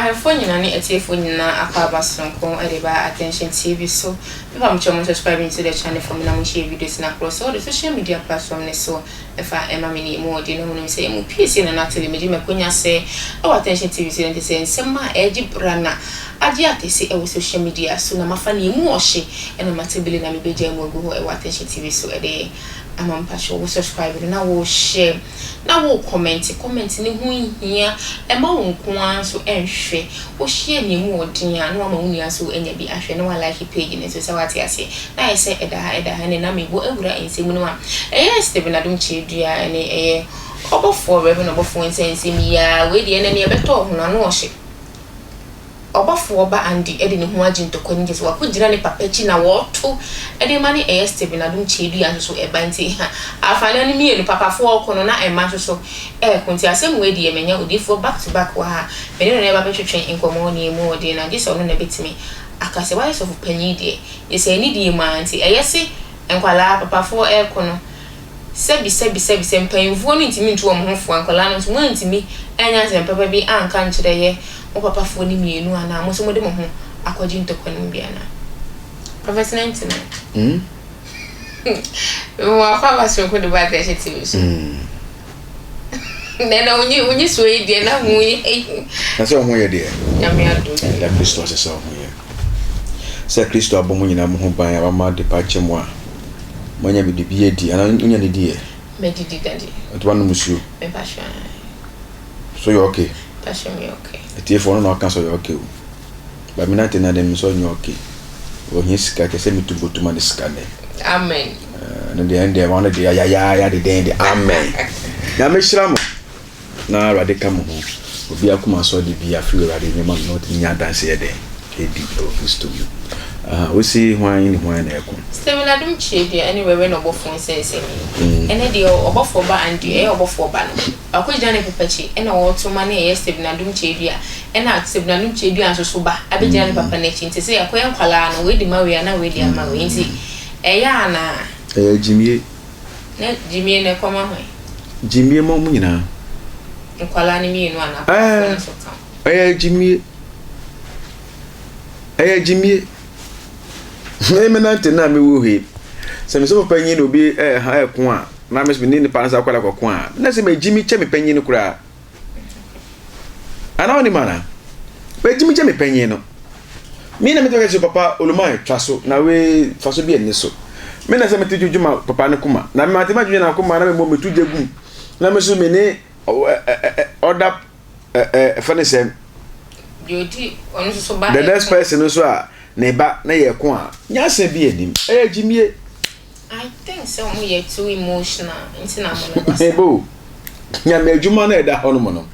Ahwɛfoɔ nyinaa ne atiefoɔ nyinaa akwaaba soronko de ba Attention TV so. Mepa mo kyɛw mo subscribe to the channel for me na mo share videos na across all the social media platform ne so ɛfa ɛma me ne emu ɔde no mu sɛ emu pie na na tele megye makonya sɛ ɛwɔ Attention TV so nti sɛ nsɛm a ɛgye bra na agye atɛse ɛwɔ social media so na mafa ne emu ɔhye ɛna matebele na mebɛgya mu agu hɔ ɛwɔ Attention TV so ɛde ama mpakyɛw wo subscribe no na wo share na wo comment. Comment ne ho hia, ɛma wo nko ara nso nhwɛ. Wo share nea emu wɔ den a, na wama wo nua nso anya bi ahwɛ na wa like page no nso sɛ wate aseɛ. Na ayɛ sɛ ɛda ha ɛda ha ɛne na mebɔ awura nsɛm no a ɛyɛ Stephen Adom Kyerɛdua ɛne ɛyɛ ɔbɔfoɔ Reverend ɔbɔfoɔ nsɛnsɛm yi ara. Wei deɛ ɛnɛ nea ɛbɛtɔ ho no ano ɔhye. Ɔbɔfoɔ ba Andy de ne ho agye ntɔkwa no mu kyerɛ sɛ wakɔgyina ne papa akyi na wɔreto de ma ne ɛyɛ Stephen Adom Kyedua nso so ɛba nti afanan no mmienu papafoɔ reko no na mma nso so reko nti asɛm wei deɛ manya odiyifoɔ back to back wɔ ha a me ne no na ɛba bɛtwetwe nkɔmmɔ nea ɛmu ɔden na gye sɛ ɔno na ɛbɛtumi aka sɛ wayɛ sɔfo panyin deɛ gye sɛ anidie mu ara nti ɛyɛ se nkwadaa papafoɔ reko no. Sɛbi sɛbi sɛbi, sɛ mpanyimfoɔ no ntumi ntu wɔn ho fo a, nkwadaa no nso moantumi annya asɛm papa bi anka ankyerɛ yɛ mo papafoɔ no mmienu anaa? Mo nso mode mo ho akɔgye ntɔkwa no mu bi anaa? Prophet 99. Mm. Mo akɔ aba soronko de ba atɛhyɛ TV so. Mm. Na na onye onye so yi deɛ na ho yɛ. Na sɛ ɔho yɛ deɛ. Nyame adom. Ɛda Kristo ase sɛ ɔho yɛ. Sɛ Kristo abɔ mo nyinaa mo ho ban a wama adepa akyɛ mo a, moanya biribi adi anaa wonya didi ɛ? Madidi daddy. Nti woanom nsuo? Mepakyɛ ae. So yɛ okay? Pakyɛ meyɛ okay. Atiefoɔ ɔno na ɔka sɛ ɔyɛ okay o. But me nante na deɛ menim sɛ ɔnyɛ okay. Ɔhia sika kyɛ sɛ metu botu ma no sika nɛ. Amen. Ɛno deɛ ɛndeɛ wɔn deɛ yayaaya deden de amen. Nyame hyira mo. Na Awurade ka mo ho. Obi akoma sɔ de bi afiri Awurade nneɛma mu na ɔtumi nya adanse yɛ dɛn? Edi wɔ Kristo mu. Aha, wosi hwan ne hwan na ɛko? Stephen Adom Kyerɛdua ne Reverend Ɔbɔfoɔ nsɛnsɛm yi. Ɛnɛ deɛ ɔbɔfoɔ ba Andrew ɛyɛ ɔbɔfoɔ ba no. Wakɔgyina ne papa akyi ɛna ɔreto ma ne ɛyɛ Stephen Adom Kyerɛdua ɛna Stephen Adom Kyerɛdua nso so ba abɛgyina ne papa no akyi nti sɛ yɛakɔyɛ nkwadaa no wei de ma wei a na wei de ama wei nti ɛyɛ anaa? Ɛyɛ gyimie. Na gyimie no ɛkɔma hwan? Gyimie ma wɔn nyinaa. Nkwadaa no mmienu anaa papafoɔ no nso ka ho? Ɛyɛ gyimie. Ɛyɛ gyimie. Me me nante na me wɔ hɔ yi. Sɛ me sɔfo panyin na obi ɛha ɛko a, na me ne nipa no sɛ akwadaa kɔko a, na sɛ me gyimi kyɛ me panyin no koraa. Anaa ɔnim anaa? Megyimi kyɛ me panyin no. Me na metumi ka kyerɛ papa Oluman twa so na wei fa so bi ani so. Me na sɛ mete dwudwu ma papa no koma. Na mate ma dwudwu na koma na memmɔ metu gya gum. Na me so me ne ɔda ɛfɛ ne sɛ the next person nso a ne ba na yɛ ko a nyansa bi anim ɛyɛ gyimie. I think sɛ ɔmo yɛ too emotional nti na ɔmo no ba saa. Mebo, Nyame adwuma no a ɛda hɔ nom no,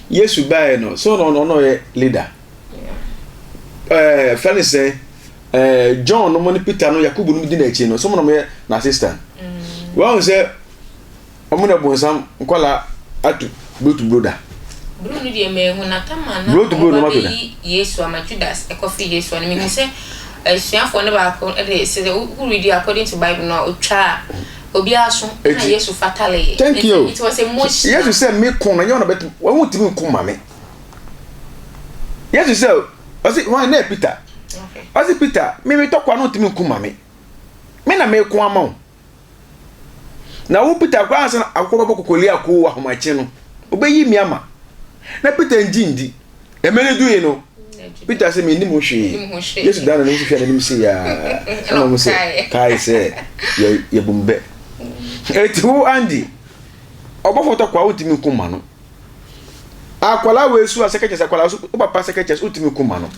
Yesu baeɛ no, sɛ ɔno ɔno ɔyɛ leader. Ɛɛ fɛ ne sɛ ɛɛ John nom ne Peter no Yakubu nom di n'akyi no, sɛ ɔmo na ɔmo yɛ n'assistant. Wɔn sɛ Ɔmo na bonsam nkwadaa ato bro to bro da. Bro no deɛ manhu na tama na ɔmo ba bɛyi Yesu ama Judas ɛkɔfe Yesu no mehu sɛ asuafoɔ no baako de sɛ wo read according to Bible no a ɔtwaa obi aso na Yesu fataleeɛ. Thank you. It was emotional. Yesu sɛ me ko no nyɛ ɔna bɛtumi wɔn ntumi nko ma me. Yesu sɛ ɔsi wɔn na Peter. Ɔsi Peter me me tɔkwa no ntumi nko ma me. Me na me ko ama wo. Na wo Peter koraa ansa na akokɔ bɛbɔ kokoli akoo ahomakye no, wobɛyi me ama. Na Peter ngye ndi. Mmerɛ no duui no, Peter sɛ mennim ho hwee. Yesu dan n'anim hwehwɛ n'anim sei aa, ɛna ɔmo sɛ, kae sɛ yɛbu mbɛ. Eti wo Andy, ɔbɔfo tɔkwa wontumi nko ma no. Akwadaa wei so a sɛ kɛkyɛ sɛ akwadaa so, wo papa sɛ kɛkyɛ so wontumi nko ma no.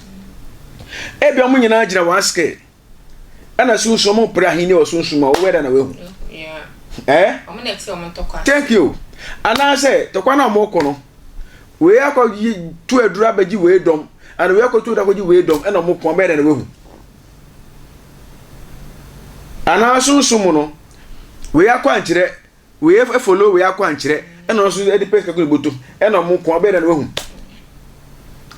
Ebia ɔmo nyinaa gyina one scale. Ɛna sunsum ɔmo pere ahenni wɔ sunsum a wɔwɛ dɛ na wɔahu. Eh? Thank you. Anaasɛ tɔkwa na ɔmo kɔ no, wei akɔ yi tu aduru abɛgye wei dɔm, ana wei akɔ tu aduru akɔgye wei dɔm, ɛna ɔmo kɔ ɔbɛyɛ dɛ na wɔahu. Anaa sunsum no, wei akɔ ankyerɛ Wei follow wei akwankyerɛ ɛna ɔno nso de pɛ sika gu ne bɔtɔ ɛna ɔmo ko ɔbɛyɛ dɛ na wahu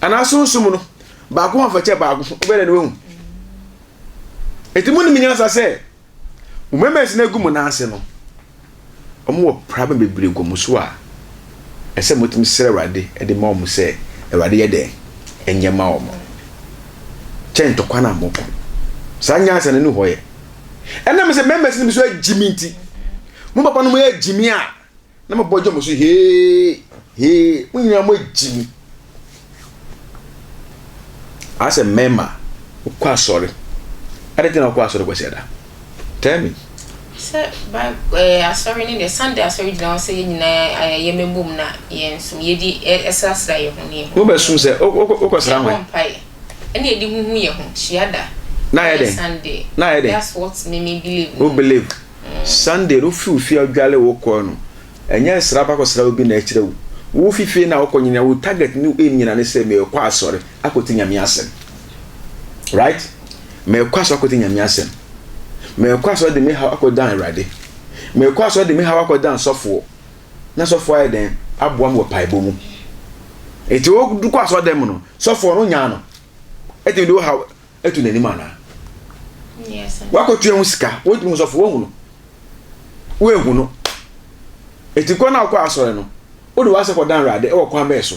anaa sunsum no baako afɛkyɛ baako ɔbɛyɛ dɛ na wahu eti mo nim nyansa sɛ mo members na egu mo nan ase no ɔmo wɔ problem bebree gu ɔmo so a ɛsɛ mo tumi srɛ awurade ɛde ma ɔmo sɛ awurade yɛ dɛn. nyɛ ma wɔn kyɛn ntɔkwa no a moko no. Saa nyansa no ni hɔ yɛ. Ɛnam sɛ members no bi so agyimi nti, mo papa no mo yɛ agyimi a, na mo bɔ dwom so hee hee, mo nyinaa mo agyimi. Asɛ mmarima wokɔ asɔre, adɛn nti na wokɔ asɔre Kwasiada? Tell me. Sɛ Bible ɛɛ asɔre ne deɛ Sunday asɔre gyina hɔ sɛ yɛn nyinaa ɛɛ yɛmmɛbom na yɛn som yɛdi ɛsrasra yɛn ho ne yɛn ho. Wobɛsom sɛ wokɔsra hwan? Yɛbɔ mpaeɛ ɛne yɛde huhu yɛn ho hyia da. Na ayɛ dɛn? Sunday. Na ayɛ dɛn? That's what me me believe. Wo believe. Sunday no wofi wo fie adwale wokɔ no ɛnyɛ nsra ba kɔsra obi na ɛkyerɛ wo. Wo fi fie na wokɔ nyina wo target ne aim nyina ne sɛ merekɔ asɔre akɔte Nyame asɛm. Right? Merekɔ asɔre akɔte Nyame asɛm. Merekɔ asɔre de me haw akɔdan Awurade. Merekɔ asɔre de me haw akɔdan sɔfoɔ. Na sɔfoɔ ayɛ dɛn? Aboa me wɔ paebɔ mu. Enti wokɔ asɔre dɛm no, sɔfoɔ no nyaa no. Ɛtumi de wo haw atu n'anim anaa? Wakɔtua ho sika, wontumi hu sɔfoɔ, woahu no. Woanhu no. Enti kɔ na wokɔ asɔre no, wode w'asɛ kɔdan Awurade wɔ kwan bɛɛ so.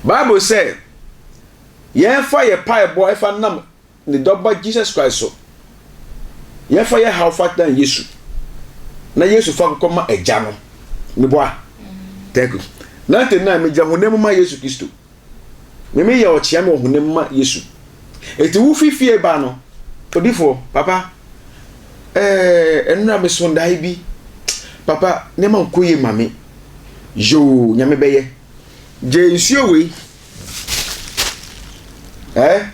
Bible sɛ, Yɛmfa yɛ paebɔ ɛfa nam ne dɔba Jesus Christ so. Yɛmfa yɛ haw fa dan Yesu. Na Yesu fa kɔkɔ ma Agya no. Meboa. Thank you. 99 megya honam mu ma Yesu Kristo. Me meyɛ ɔkyea me wɔ honam mu ma Yesu. Eti wo fi fie ba no, odifoɔ, papa, ɛɛ, ɛnora me so ndae bi. Papa, nneɛma nkɔ yie ma me. Yoo, Nyame bɛyɛ. Gye nsuo wei. Eh,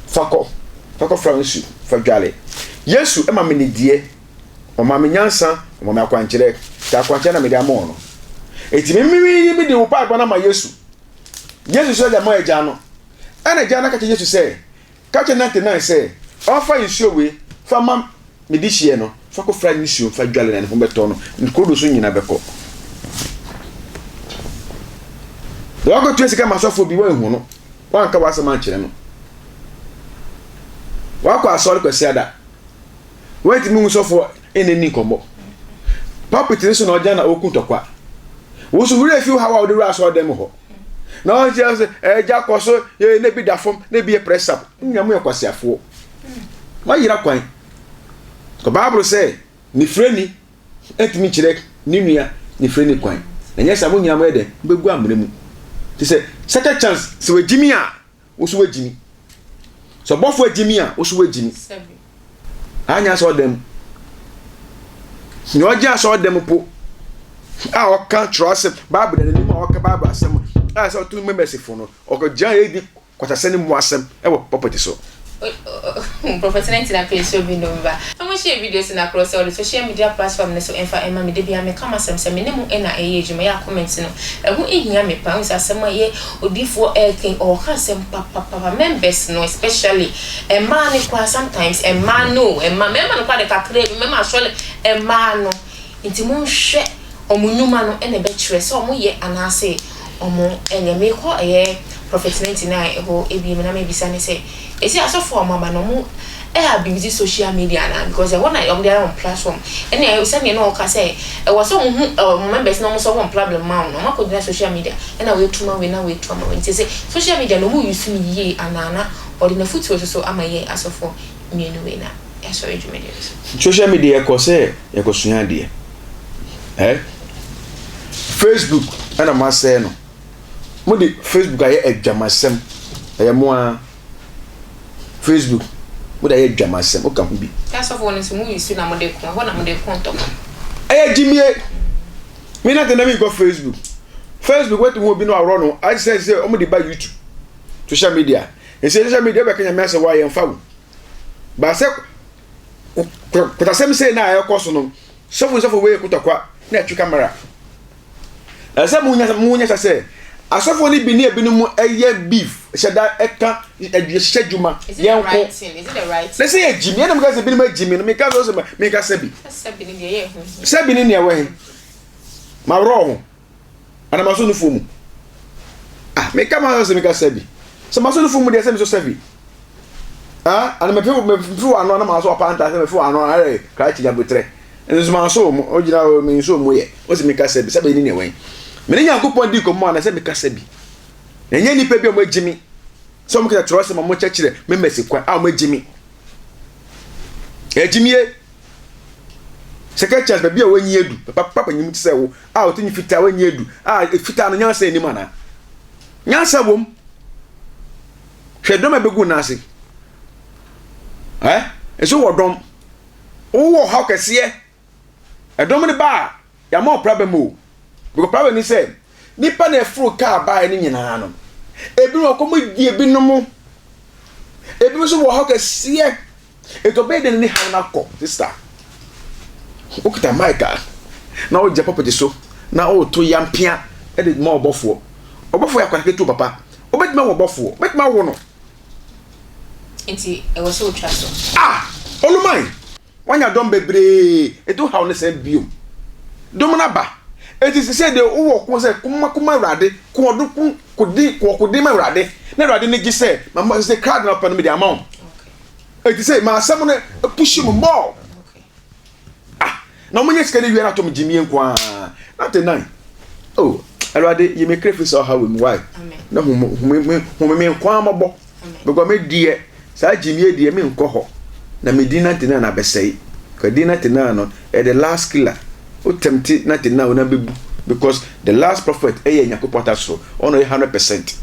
fa kɔ, fa kɔ fra nsu, fa dwale. Yesu ma me nidie, ɔma me nyansa, ɔma me akwankyerɛ. Nti akwankyerɛ na mede ama ɔno. Eti me me yi me de wo paebɔ no ama Yesu. Yesu sɛ de ama agya no. Ɛna agya no ka kyerɛ Yesu sɛ, ka kyerɛ 99 sɛ ɔmfa nsuo wei fa ma Me dehyeɛ no, fa kɔfra nisuo fa dwale na ne ho bɛtɔ no, ne kuro do so nyina bɛkɔ. Na wakɔtua sika ma asɔfoɔ bi, woanhu no, woanka w'asɛm ankyerɛ no. Wakɔ asɔre Kwasiada, woantumi hu sɔfoɔ ɛne ni nkɔmmɔ. Pulpit no so na ɔgyina na ɔku ntɔkwa. Wo nso werɛ fi wo haw a wode wura asɔre dan mu hɔ. Na ɔnkyerɛ sɛ ɛgya kɔ so, na ebi da fam, na ebi yɛ press up. Nyina mo yɛ kwasiafoɔ. Moayera kwan. Ka Bible sɛ, Nifirani ntumi nkyerɛ ne nua nifirani kwan. Na nyɛ saa mo nyinaa moyɛ dɛn? Mobɛgu amena mu. Te sɛ second chance, sɛ wagyimi a, wo so wagyimi. Sɛ ɔbɔfo agyimi a, wo so wagyimi. Anyɛ asɛ ɔda mu. Nea ɔgye asɛ ɔda mu po a ɔka kyerɛ asɛm, Bible da n'anim a ɔka Bible asɛm a sɛ ɔto mmɛmɛsifo no, ɔkɔgyina yɛ di kwatasɛ ne mmoa asɛm wɔ pulpit so. Prophet 19 afei nso bi no ba. Na mo share videos no akorɔ sɛ ɔde social media platform no so mfa mma me dabia meka masɛm sɛ me ne mo na ɛyɛ adwuma yɛ a comment no ɛho hia me paa wohu sɛ asɛm a yɛ odifoɔ ɛɛka yi ɔɔka asɛm papapapa members no especially mmaa no koraa sometimes mmaa no o mmaa mmarima no koraa de kakraa bi mmarima asɔre mmaa no Nti monhwɛ wɔn nnwuma no na ɛbɛkyerɛ sɛ wɔn yɛ anaase wɔn nyɛ. Mekɔ ɛyɛ Prophet 99 hɔ ebiem na mebisa ne sɛ, ɛsei asɔfoɔ a wɔn aba no wɔn abuse social media anaa? Because ɛhɔ na wɔn de ayɛ wɔn platform. Ɛna sɛdeɛ na ɔka sɛ ɛwɔ sɛ wɔn hu wɔn members na wɔn solve wɔn problem ma wɔn no, wɔn akɔgyina social media ɛna wei tu ma wei na wei tu ama wei. Nti sɛ social media no wɔn use no yie anaa na ɔde n'afutuo nso so ama yɛn asɔfoɔ mmienu wei na. Yɛasɔre dwumadie no so. Social media yɛkɔ sɛ yɛkɔsua adeɛ. Eh? Facebook ɛna mo asɛe no. Mo de Facebook ayɛ adwamasɛm. Ɛyɛ mo ara. Facebook mo de ayɛ adwamasɛm. Woka ho bi. Asɔfoɔ no nso mo use na mo de ko. Ɛhɔ na mo de ko ntɔkwa. Ɛyɛ gyimie. Me na tena mi nkɔ Facebook. Facebook wetu ho obi no aworɔ no. Ayɛ sɛ sɛ wɔn de ba YouTube. Social media. Ɛsɛ social media bɛka nyame asɛ wɔ ayɛ mfa wo. Ba sɛ kotasɛm sei na ɛkɔ so no, sɔfo sɔfo wei kotɔkwa na ɛtwe kamera. Ɛsɛ mo nya mo nya sɛ asɔfo no bi ne ebinom ɛyɛ beef hyɛ da ɛka ɛhyehyɛ adwuma yɛn ko. Na sɛ yɛ gyimi ɛna mo ka sɛ ebinom agyimi no meka sɛ meka sɛbi. Sɛbi ne nea ɛwɔ he. Ma worɔ ho. Ana maso nufoɔ mu? Ah, meka ma sɛ meka sɛbi. Sɛ maso nufoɔ mu deɛ sɛ meso sɛbi. Ah, ana mefe mefe wɔ ano ana maso apanta sɛ mefe wɔ ano ayɛ krakye nyabotrɛ. Nso maso mu ogyina hɔ me nso mu yɛ. Wo sɛ meka sɛbi sɛbi ne nea wɛn. Me ne Nyankopɔn di nkɔmmɔ ana sɛ meka sɛbi. Na ɛnyɛ nnipa bi a wɔagye me sɛ wɔkita kyerɛwsɛm a wɔkyerɛkyerɛ me mɛsi kwan a wɔagye me. Ɛgye me Second chance baabi a wɔanyi adu papa papa nyim te sɛ wo a ɔte nyi fitaa wɔanyi adu a fitaa no nyansa anim anaa nyansa wom hwɛ dɔm a ɛbɛgu n'ase ɛ nso wɔ dɔm wowɔ ɔhaw kɛseɛ ɛdɔm no ba a Yɛama wo praba mu o. Because praba ni sɛ, nipa na ɛforo kaa baeɛ no nyinaa no, ebinom ɔkɔm di ebinom, ebinom nso wɔ hɔ kɛseɛ. Etu ɔbɛyɛ dɛ ne haw no akɔ, sista. Wokita mic a, na wogya pɔpɛte so, na woto yampea de ma ɔbɔfoɔ. Ɔbɔfoɔ yɛ akwadaa ketewa papa. Wobɛtumi awo ɔbɔfoɔ, wobɛtumi awo no. Nti ɛwɔ sɛ wotwa so. Ah! Oluman! Wanya dɔm bebree, enti wo haw ne sɛn bio? Dɔm no aba, enti sesei deɛ wowɔ ko sɛ koma koma Awurade, ko ɔdo ko koden ko ɔkoden ma Awurade, na Awurade ne gye sɛ mama sesei crowd no apɛ no mede ama wo. Enti sɛ ma asɛm no push mu more. Ah, na wɔn nyɛ sika no wie na atom gyimie nko ara. 99. Oh, Awurade yi me kra fi saa ɔhaw yi mu why? Na hu hu hu me nko ara mmɔbɔ. Because me deɛ saa gyimie deɛ me nkɔ hɔ na me din 99 abɛsɛe. Because din 99 no ɛyɛ the last killer. Wo tɛmte 99 wo nan bɛbu because the last prophet ɛyɛ Nyankopɔn ata soro ɔno ɔyɛ 100%.